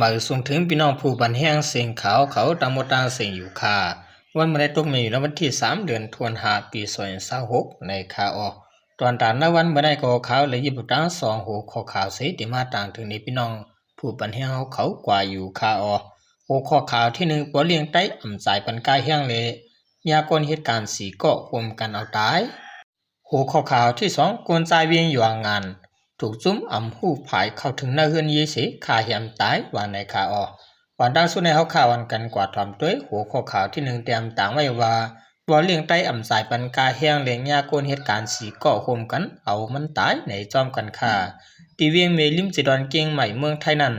ມາສົ່ງເຖິງພີ່ນ້ອງຜູ້ບັນແຮງເສັງຂ່າວເຂົາຕ່າງໝົດຕ່າງເສັງຢູ່ຄ່າ. ວັນມື້ໃດຕົກແມ່ນຢູ່ໃນວັນທີສາມ ເດືອນທັນວາ ປີສອງພັນຊາວຫົກ ໃນຄ່າອອກ. ຕອນຕາມໃນວັນມື້ໃດກໍຂ່າວ ແລະ ຍິບຕາງສອງຫົວຂໍ້ຂ່າວເສ ທີ່ມາຕາງເຖິງໃນພີ່ນ້ອງຜູ້ບັນແຮງເຮົາເຂົາກວ່າຢູ່ຄ່າອອກ. ຫົວຂໍ້ຂ່າວທີໜຶ່ງ ປົວລ້ຽງໃຕ້ອຳຈາຍປັນກາແຮງ ແລະ ຍາກອນເຫດການສີ່ເກາະໂຮມກັນເອົາຕາຍ. ຫົວຂໍ້ຂ່າວທີສອງ ຄົນຊາຍວຽງຢວງງານ ຖືກຈຸ້ມອຳຮູບພາຍເຂົ້າເຖິງໃນເຮືອນເຢເສ ຂ້າແຮມຕາຍ ວ່າໃນຂ່າວອອກ. ກ່ອນຕັ້ງສຸດໃຫ້ເຮົາຂ່າວອັນກັນກວາດຖອມຕົວ ຫົວຂໍ້ຂ່າວທີໜຶ່ງ ຕຽມຕາງໄວ້ວ່າ ບໍ່ລ້ຽງໃຕ້ອຳສາຍປັນກາແຮງ ແລະ ຍາກອນເຫດການສີ່ເກາະໂຮມກັນເອົາມັນຕາຍໃນຈ້ອມກັນຄ່າ. ທີ່ວຽງແມ່ລິມ ເຈດອນ ກຽງໃໝ່ ເມືອງໄທນັ້ນ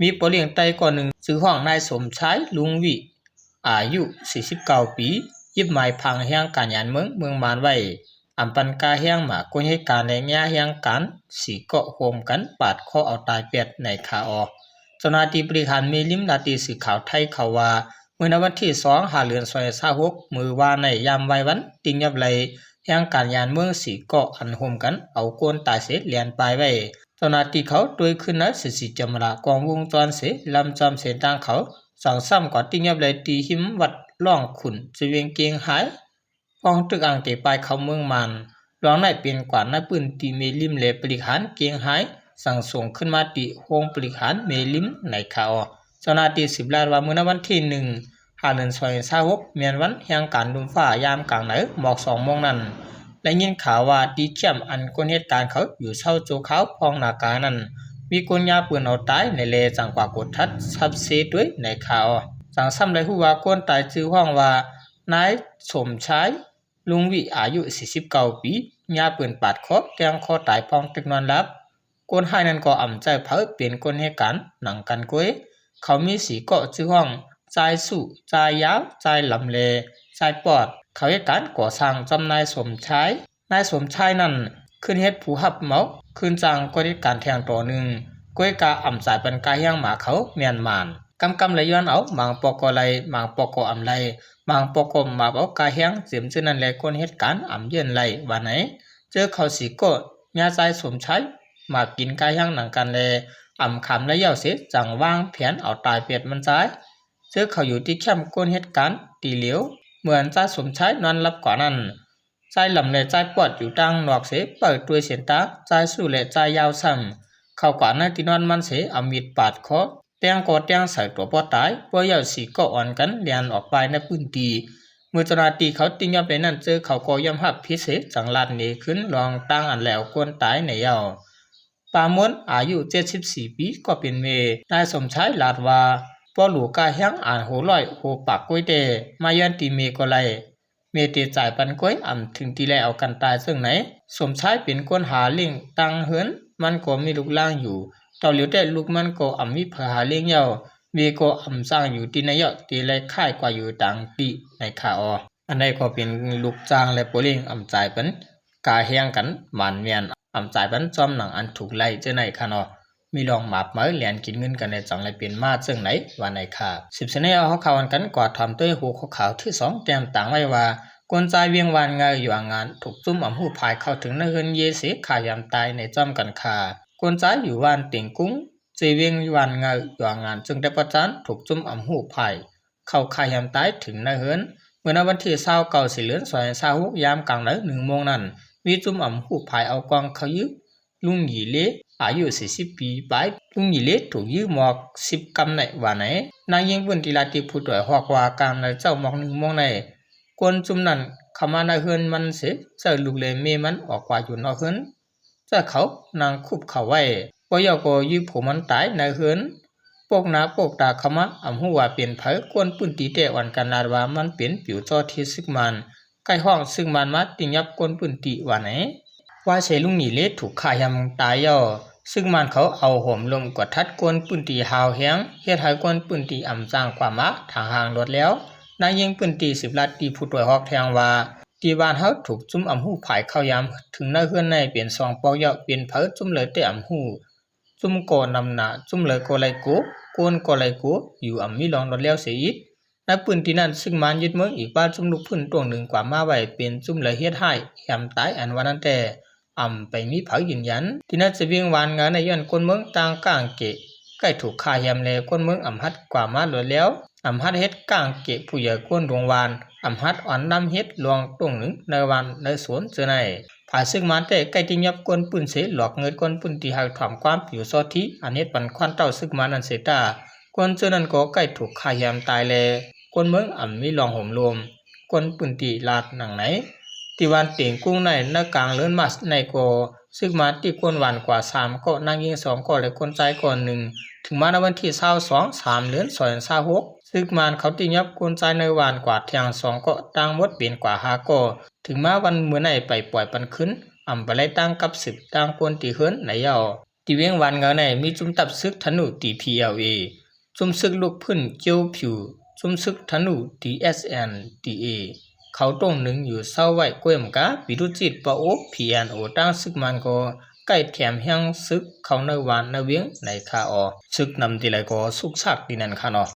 ມີພໍ່ລ້ຽງໃຕ້ກ່ອນໜຶ່ງ ຊື່ຮ້ອງນາຍສົມຊາຍ ລຸງວິ ອາຍຸສີ່ສິບເກົ້າປີ ຢິບໝາຍຜັງແຮງການຍານເມືອງ ເມືອງມານໄວ້ ອຳປັນກາແຮງມາກວນເຫດການ ແລະ ຍາແຮງການສີ່ເກາະໂຮມກັນປາດຄໍເອົາຕາຍແປດໃນຄ່າອອກ. ເຈົ້າໜ້າທີ່ບໍລິຫານແມ່ລິມລາວຕິດສື່ຂ່າວໄທເຂົາວ່າ ມື້ໃນວັນທີສອງ ຫ້າເດືອນ ສອງພັນຊາວຫົກ ມື້ວານໃນຍາມໄວວັນ ຕິງຍັບໄລ່ແຮງການຍານເມືອງສີ່ເກາະ ອັນໂຮມກັນເອົາຄົນຕາຍເສ ແລ່ນປາຍໄວ້. ເຈົ້າໜ້າທີ່ເຂົາຕົວະຄືນໃນສິບສີ່ຈຳມະລະ ກ້ອງວົງຈອນເສ ລຳຈອມເສັ້ນທາງເຂົາ ສັງຊ້ຳກວ່າຕິງຍັບໄລ່ທີ່ຮິມວັດລ່ອງຂຸນ ເຈວຽງກຽງຮາຍ ພ້ອມຕຶກອ່າງເຕປາຍເຂົ້າເມືອງມານ. ລອງໄດ້ເປັນກວ່າໃນພື້ນທີ່ແມ່ລິມ ແລະ ບໍລິຫານກຽງຮາຍ ສັ່ງສົ່ງຂຶ້ນມາທີ່ໂຮງບໍລິຫານແມ່ລິມໃນຂ່າວ. ເຈົ້າໜ້າທີ່ສືບລາດວ່າ ມື້ໃນວັນທີໜຶ່ງ ຫ້າເດືອນ ສອງພັນຊາວຫົກ ແມ່ນວັນແຮງການລົມຟ້າຍາມກາງໃນໝອກສອງໂມງນັ້ນ ໄດ້ຍິນຂ່າວວ່າທີ່ແຄ້ມອັນຄົນເຫດການເຂົາຢູ່ເຊົ່າຊົ່ວຄາວພອງນາການັ້ນ ມີຄົນຍາປືນເອົາຕາຍໃນແລຈັ່ງກວ່າກົດທັດຊັບເຊຕົວໃນຂ່າວ. ຈັ່ງຊ້ຳໄດ້ຮູ້ວ່າຄົນຕາຍຊື່ຮ້ອງວ່າ ນາຍສົມຊາຍ ລຸງວິ ອາຍຸສີ່ສິບເກົ້າປີ ຍາປືນປາດຄໍ ແທງຄໍຕາຍພ້ອມຕຶກນອນຫຼັບ. ຄົນຮ້າຍນັ້ນກໍອຳໃຈໃຜເປັນຄົນເຫດການໜັງກັນກວຍ. ເຂົາມີສີ່ເກາະຊື່ຮ້ອງ ຊາຍສູ້, ຊາຍຢາວ, ຊາຍລຳ ແລະ ຊາຍປອດ. ເຂົາເຮັດການກໍ່ສ້າງຈຳນາຍສົມຊາຍ. ນາຍສົມຊາຍນັ້ນຄືນເຮັດຜູ້ຮັບເໝົາ ຄືນຈ້າງກວດເຮັດການແທງຕໍ່ໜຶ່ງ ກວຍກາອຳສາຍປັນກາແຮງມາເຂົາແມ່ນໝານ. ກຳກຳໄລຍ້ອນເອົາ ບາງປອກກໍໄລ່ ບາງປອກກໍອຳໄລ່ ບາງປອກກໍມາບເອົາກາແຮງ ເຈັມຊື່ນັ້ນແລະ ຄົນເຮັດການອຳເຢີ້ນໄລ່ວ່າໃນ. ເຈີເຂົາສີ່ກໍຍາຊາຍສົມຊາຍ ມາກິນກາແຮງໜັງກັນແລ ອຳຄຳໄລຍາວເສ ຈັ່ງວາງແຜນເອົາຕາຍເປັດມັນຊາຍ. ເຈີເຂົາຢູ່ທີ່ແຄ້ມຄົນເຮັດການຕີຫຼຽວ ເມື່ອຊາຍສົມຊາຍນອນຫຼັບກວ່ານັ້ນ ຊາຍລຳ ແລະ ຊາຍປອດຢູ່ທາງນອກເສ ເປີດດ້ວຍເສັ້ນທາງ ຊາຍສູ້ ແລະ ຊາຍຢາວຊ້ຳ ເຂົ້າກວ່າໃນທີ່ນອນມັນເສ ເອົາມີດປາດຄໍ ແທງກໍແທງໃສ່ຕົວບໍ່ຕາຍ. ພວກເຍົາວສີກໍອ່ອນກັນແລ່ນອອກໄປໃນພື້ນທີ່. ເມື່ອເຈົ້າໜ້າທີ່ເຂົາຕິຍອມໄປນັ້ນ ເຈີເຂົາກໍຍອມຮັບຜິດເສ ຈັ່ງລາດໜີຂຶ້ນລອງທາງອັນແລ້ວຄົນຕາຍໃນເຍົາວ. ປາມົນ ອາຍຸເຈັດສິບສີ່ປີ ກໍເປັນແມ່ນາຍສົມຊາຍ ລາດວ່າ ພໍ່ຫຼູກາແຮງອານໂຫຮ້ອຍໂຫປາກກ້ວຍແຕ່ ມາຢ້ອນຕີແມ່ກໍໄລ່ ແມ່ເຕະຈາຍປັນກ້ວຍ ອຳເຖິງຕີໄລ່ເອົາກັນຕາຍເຊິ່ງໃນ. ສົມຊາຍເປັນຄົນຫາລ້ຽງຕັ້ງເຮືອນ ມັນກໍມີລູກລ້າງຢູ່ ເຕົາຫຼຽວແຕ່ລູກມັນກໍອຳມີໃຜຫາລ້ຽງເຍົາວ ເວກໍອຳສ້າງຢູ່ທີ່ໃນເຍົາວ ຕີໄລ່ຄ້າຍກວ່າຢູ່ຕ່າງທີ່ໃນຂາອອກ. ອັນໃດກໍເປັນລູກຈ້າງ ແລະ ໂປເລັງອຳຈາຍປັນກາແຮງກັນ ໝານແມ່ນອຳຈາຍປັນຈອມໜັງອັນຖືກໄລ່ເຈົ້າໃນຂະເນາະ. ມີລອງໝາບເໝີແລ່ນກິນເງິນກັນແດ່ຈັ່ງໄດ້ເປັນມາເຊິ່ງໃດວ່າໃນຄ່າ. ສິບສະແນວເຮົາເຂົ້າອັນກັນກວ່າຖອມໂຕຍຫົວຂໍ້ຂ່າວທີສອງ ແຕ້ມຕ່າງໄວ້ວ່າ ຄົນຊາຍວຽງວານງາຍຢູ່ອາງງານ ຖືກຈຸ້ມອຳຮູບພາຍເຂົ້າເຖິງໃນເຮືອນເຢເສ ຂ້າຍາມຕາຍໃນຈ້ອມກັນຄ່າ. ຄົນຊາຍຢູ່ບ້ານເຕັງກຸງ ເຊວຽງວານງາຍຢູ່ອາງງານ ເຊິ່ງໄດ້ປະຈານ ຖືກຈຸ້ມອຳຮູບພາຍ ເຂົ້າຂ້າຍາມຕາຍເຖິງໃນເຮືອນ ເມື່ອໃນວັນທີຊາວເກົ້າ ສິງຫາ ສອງພັນຊາວຫົກ ຍາມກາງໃນໜຶ່ງໂມງນັ້ນ ມີຈຸ້ມອຳຮູບພາຍເອົາກອງເຂົ້າຢື້ ລຸງຫຢີເລ ອາຍຸສີ່ສິບປີປາຍ. ລຸງຫຢີເລຖືກຢື້ໝອກສິບກຳໃນວ່າໃນ. ນາງຍິງພື້ນທີ່ລາດຕິດຜູ້ຕາຍຮອກວ່າ ກາງໃນເຊົ້າໝອກໜຶ່ງໂມງໃນ ຄົນຈຸ້ມນັ້ນເຂົ້າມາໃນເຮືອນມັນເສ ເຈີລູກ ແລະ ແມ່ມັນອອກກວ່າຢູ່ນອກເຮືອນ. ເຈົ້າເຂົານັ່ງຄຸບເຂົາໄວ້ ບໍ່ເຍົາວກໍຢື້ຜູ້ມັນຕາຍໃນເຮືອນ ໂປກໜ້າໂປກຕາເຂົ້າມາ ອຳຮູ້ວ່າເປັນໃຜ. ຄົນພື້ນທີ່ແຕ່ອ່ອນກັນລາດວ່າມັນເປັນປິວຈໍທີ່ຊຶກມານ ໄກ່ຮ້ອງຊຶກມານມາຕິງຍັບຄົນພື້ນທີ່ວ່າໃນ. ວ່າເສລຸງໜີເລຖືກຂ້າຍາມຕາຍເຍົາວ ຊຶກມານເຂົາເອົາໂຫມລົມກວດທັດຄົນພື້ນທີ່ຫາວແຮງ ເຮັດໃຫ້ຄົນພື້ນທີ່ອຳຈ້າງກວ່າມາທາງຫ່າງໂລດແລ້ວ. ນາງຍິງພື້ນທີ່ສືບລາດຕິດຜູ້ຕາຍຮອກແທງວ່າ ທີ່ບ້ານເຮົາຖືກຈຸ້ມອຳຮູບພາຍເຂົ້າຍາມເຖິງໃນເຮືອນໃນເປັນສອງປອກເຍົາວ ເປັນໃຜຈຸ້ມເລີຍແຕ່ອຳຮູ້ ຈຸ້ມກໍນຳໜ້າ ຈຸ້ມເລີຍກໍໄລ່ໂກ ໂກນກໍໄລ່ໂກ ຢູ່ອຳມີລອງລອດແລ້ວເສຍອີກ. ໃນພື້ນທີ່ນັ້ນຊຶກມານຍຶດເມືອງອີກບ້ານ ຈຸ້ມລູກພື້ນຕົວໜຶ່ງກວ່າມາໄວ້ ເປັນຈຸ້ມເລີຍເຮັດຮ້າຍແຮມຕາຍອັນວ່ານັ້ນແຕ່ ອຳໄປມີໃຜຢືນຢັນ. ທີ່ນາຈະວຽງວານງານໃນຍ້ອນຄົນເມືອງຕ່າງກາງເກະ ໃກ້ຖືກຂ້າແຮມແລະ ຄົນເມືອງອຳຫັດກວ່າມາລວດແລ້ວ, ອຳຫັດເຮັດກ້າງເກະຜູ້ໃຫຍ່ຄົນດົງວານ, ອຳຫັດອ່ອນນຳເຮັດລວງຕົງໜຶ່ງໃນວານໃນສວນເຈີໃນ. ຝ່າຍຊຶກມານແທ້ໃກ້ທີ່ຍັບຄົນປືນເສ ຫຼອກເງິດຄົນປືນທີ່ຫາກຖອມຄວາມຢູ່ຊໍທີ່ ອັນເຮັດປັນຄວັນເຕົ້າຊຶກມານນັ້ນເສຍຕາ, ຄົນເຈີນັ້ນກໍໃກ້ຖືກຂ້າແຮມຕາຍແລະ ຄົນເມືອງອຳມີລອງໂຫມໂລມ ຄົນພື້ນທີ່ລາດໜັງໃນ. ທີ່ວານເຕັງກຸງໃນ ໃນກາງເດືອນມາດໃນກໍ ຊຶກມານຕີຄົນວານກວ່າສາມເກາະ, ນາງຍິງສອງເກາະ ແລະ ຄົນຊາຍເກາະໜຶ່ງ. ເຖິງມາໃນວັນທີຊາວສອງ ສາມເດືອນ ສອງພັນຊາວຫົກ ຊຶກມານເຂົາຕີຍັບຄົນຊາຍໃນວານກວ່າແທ່ງສອງເກາະ, ທັງໝົດເປັນກວ່າຫ້າເກາະ. ເຖິງມາວັນມື້ໃນໄປປ່ອຍປັນຄືນ, ອຳບໍ່ໄດ້ຕັ້ງກັບຊຶກຕ່າງຄົນທີ່ເຮືອນໃນເຍົາ. ທີ່ວຽງວານເຫງົາໃນມີຈຸ້ມທັບຊຶກທະນູ ທີພີແອລເອ, ຈຸ້ມຊຶກລຸກຟື້ນເຈີຜິວ, ຈຸ້ມຊຶກທະນູ ທີເອສແອນທີເອ ເຂົາຕົງໜຶ່ງຢູ່ເຊົາໄວ້ ກ້ວຍມະກາ ປີຕຸຈິດ ປະໂອ ພີເອັນໂອ ຕ່າງຊຶກມານກໍໃກ້ແຖມແຮງຊຶກເຂົ້າໃນວານໃນວຽງໃນຄາອໍ. ຊຶກນຳທີ່ໃດກໍຊຸກຊາກທີ່ນັ້ນຄະເນາະ.